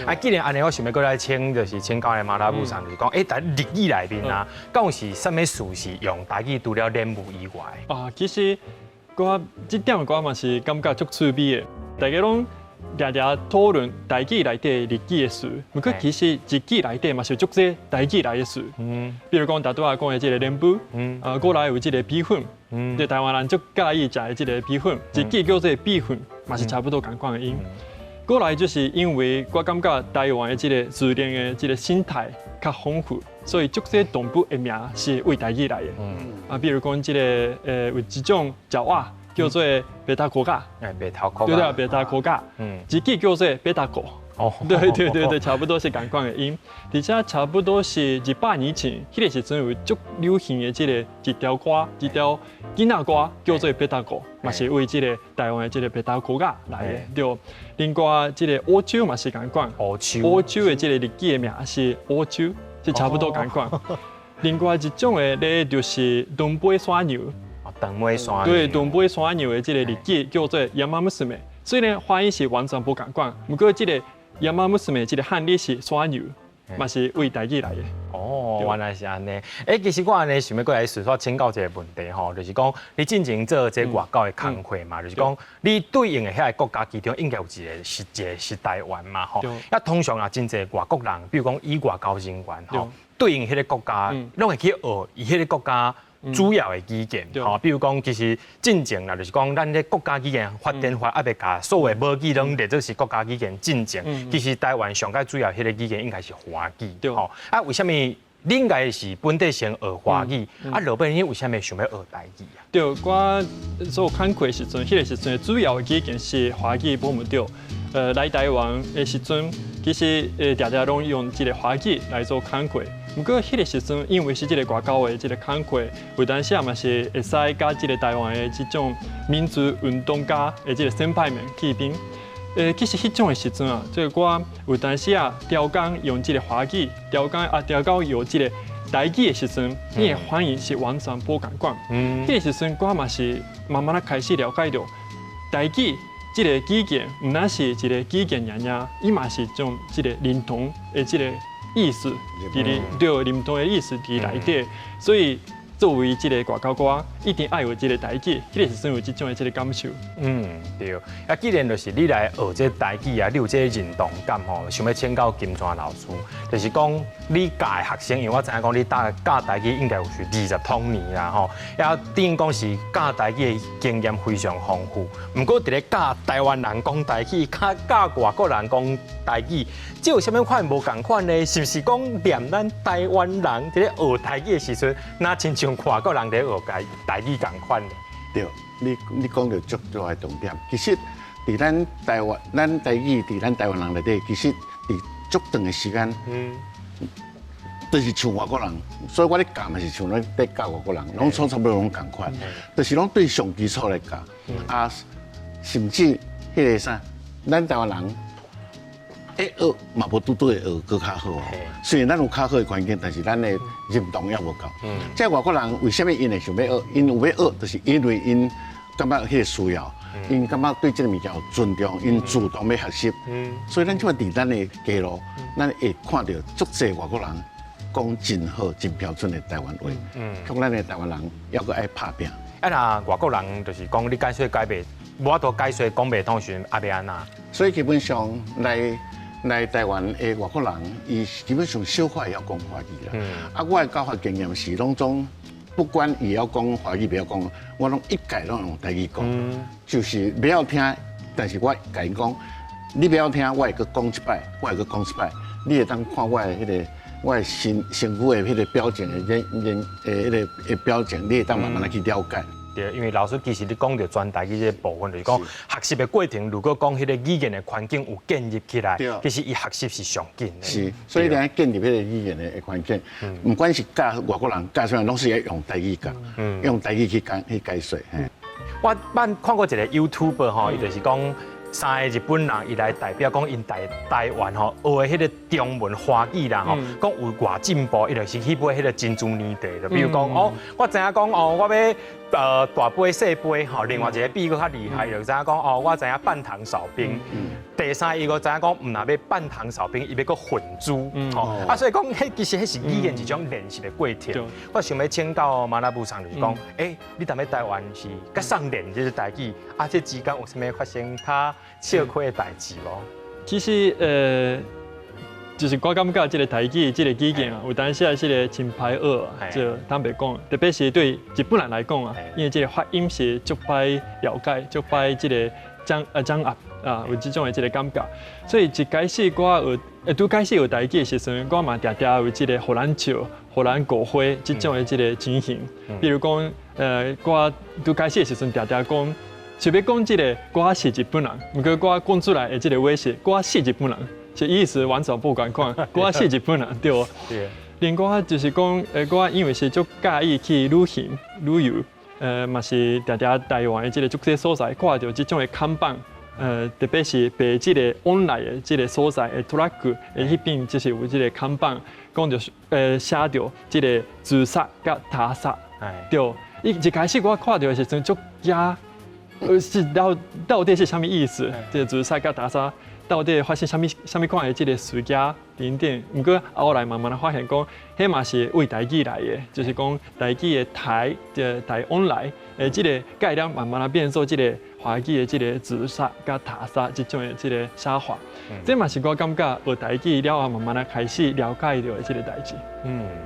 啊，既然按呢，我想欲閣來請，就是請教的馬拉布桑，就是講，佇日語內面啊，敢有是啥物事是用台語除了練舞以外？啊，其實我這點我嘛是感覺足趣味的，大家攏常常討論台語內底日語的詞，毋過其實日語內底嘛是有足濟台語來的詞。比如講，頭拄仔講的這個練舞，啊，過來有這個米粉，對台灣人足佮意食的這個米粉，日語叫做米粉，嘛是差不多仝款的音。過來就是因為我感覺台灣的這個自然的這個生態較豐富，所以足濟動物的名是為台語來的。啊，比如講這個有一種鳥仔叫做白頭鵠仔，白頭鵠，對對，白頭鵠仔，日語叫做白頭鵠。對對對對，差不多是仝款的音，而且差不多是200年前，彼個時陣有足流行的這個一條歌，一條囡仔歌叫做白頭鵠，嘛是為這個台灣的這個白頭鵠仔來的。對，另外這個烏鶖嘛是仝款，烏鶖，烏鶖的這個日語的名是烏鶖，是差不多仝款。另外一種的咧就是長尾山羊，長尾山，對，長尾山羊的這個日語叫做ヤマムスメ，雖然發音是完全無仝款，毋過這個ヤマムスメ這個漢字是山羊，嘛是為台語來的。哦，原來是按呢。其實我按呢想欲閣來順續請教一個問題吼，就是講你進前做這外交的工課嘛，就是講你對應的遐个國家其中應該有一個是一個是台灣嘛吼。啊，通常啊，真濟外國人，比如講以外交人員吼，對應彼个國家，攏會去學伊彼个國家主要的語言，吼，比如講，其實進前啦，就是講咱這國家語言發展法，猶未共所有母語攏列做是國家語言進前，其實台灣上蓋主要彼个語言應該是華語，吼。啊，為啥物你應該是本底先學華語，啊，落尾你為啥物想欲學台語啊？對，我做工課時陣，彼個時陣主要的語言是華語，無毋對。來台灣的時陣，其實常常攏用這個華語來做工課。毋過彼個時陣，因為是這個外交的這個工課，有當時嘛是會使佮這個台灣的這種民族運動家的這個先輩們見面。其實彼種的時陣啊，這個我有當時啊，調工用這個華語，調工啊調到用這個台語的時陣，伊的反應是完全無仝款。彼個時陣我嘛是慢慢仔開始了解到台語這個語言，毋單是一個語言爾爾，伊嘛是種這個認同的這個意思，佇咧對認同的意思佇內底，所以作為這個外交官，一定愛有這個台語，彼個時陣有這種的這個感受。嗯，對。啊，既然就是你來學這個台語啊，你有這個認同感吼，想欲請教金泉老師，就是講你教的學生，因為我知影講你教教台語應該有是20通年啦吼，啊，等於講是教台語的經驗非常豐富。毋過佇咧教台灣人講台語，佮教外國人講台語，這有啥物款無仝款呢？是毋是講念咱台灣人佇咧學台語的時陣，若親像外國人佇咧學台台語仝款呢？對，你講著足大的重點。其實，佇咱台灣，咱台語佇咱台灣人內底，其實佇足長的時間，就是像外國人，所以我咧教嘛是像咧咧教外國人，攏總差不多攏仝款，就是攏對上基礎來教，啊，甚至彼個啥，咱台灣人會學嘛無拄拄會學閣較好哦。雖然咱有較好的環境，但是咱的認同猶無夠。這外國人為啥物𪜶會想欲學？𪜶有欲學，就是因為𪜶感覺彼個需要，𪜶感覺對這个物件有尊重，𪜶主動欲學習。所以咱這擺佇咱的街路，咱會看著足濟外國人講真好、真標準的台灣話。像咱的台灣人猶閣愛拍拚。啊，若外國人就是講你解說解袂，無法度解說講袂通時陣，啊欲按怎？所以基本上來台灣的外國人，伊基本上小可會曉講華語啦。啊，我的教學經驗是，攏總不管伊會曉講華語，袂曉講，我攏一概攏用台語講，就是袂曉聽，但是我共𪜶講，你袂曉聽，我會閣講一擺，我會閣講一擺，你會當看我的彼個我的身身軀的彼個表情的演演的彼個的表情，你會當慢慢來去了解。對，因為老師其實你講著全台語這個部分，就是講學習的過程，如果講彼個語言的環境有建立起來，其實伊學習是上緊的。是，所以你建立彼個語言的環境，毋管是教外國人，教啥人，攏是愛用台語教，用台語去講去解說。我捌看過一個 YouTuber 吼，伊就是講三个日本人，伊來代表講𪜶台台灣吼學的彼個中文華語啦吼，講有偌進步，伊就是去買彼個珍珠奶茶，就比如講哦，我知影講哦，我欲大杯細杯吼，另外一個比閣較厲害，就知影講哦，我知影半糖少冰。第三，伊閣知影講，毋若欲半糖少冰，伊欲閣混珠，吼啊，所以講，彼其實彼是語言一種練習的過程。我想欲請教馬拉布桑，就是講，你踮咧台灣是佮上練這个台語，啊，這之間有啥物發生較笑虧的代誌無？其實，就是我感覺這个台語這个語言啊，有當時啊，這个真歹學啊，就坦白講，特別是對日本人來講啊，因為這个發音是足歹了解，足歹這个掌握啊，有這種的這个感覺。所以一開始我學，拄開始學台語的時陣，我嘛定定有這个予人笑、予人誤會這種的這个情形。比如講，我拄開始的時陣，定定講，想欲講這个我是日本人，毋過我講出來的這个話是我是日本人，是意思完全無仝款，我是日本人，對無？對。另外就是講，我因為是足佮意去旅行旅遊，嘛是定定台灣的這个足濟所在看著這種的看板，特別是白這个往來的這个所在的トラック的彼邊，就是有這个看板，講著寫著這个自殺佮他殺，對。伊一開始我看著的時陣足驚。是到底是啥物意思？這个自殺佮他殺到底發生啥物款的這个事件等等。毋過後來慢慢仔發現講，彼嘛是為台語來的，就是講台語的台，這个台往來的這个概念，慢慢仔變做這个華語的這个自殺佮他殺這種的這个寫法。這嘛是我感覺學台語了後，慢慢仔開始了解著的這个代誌。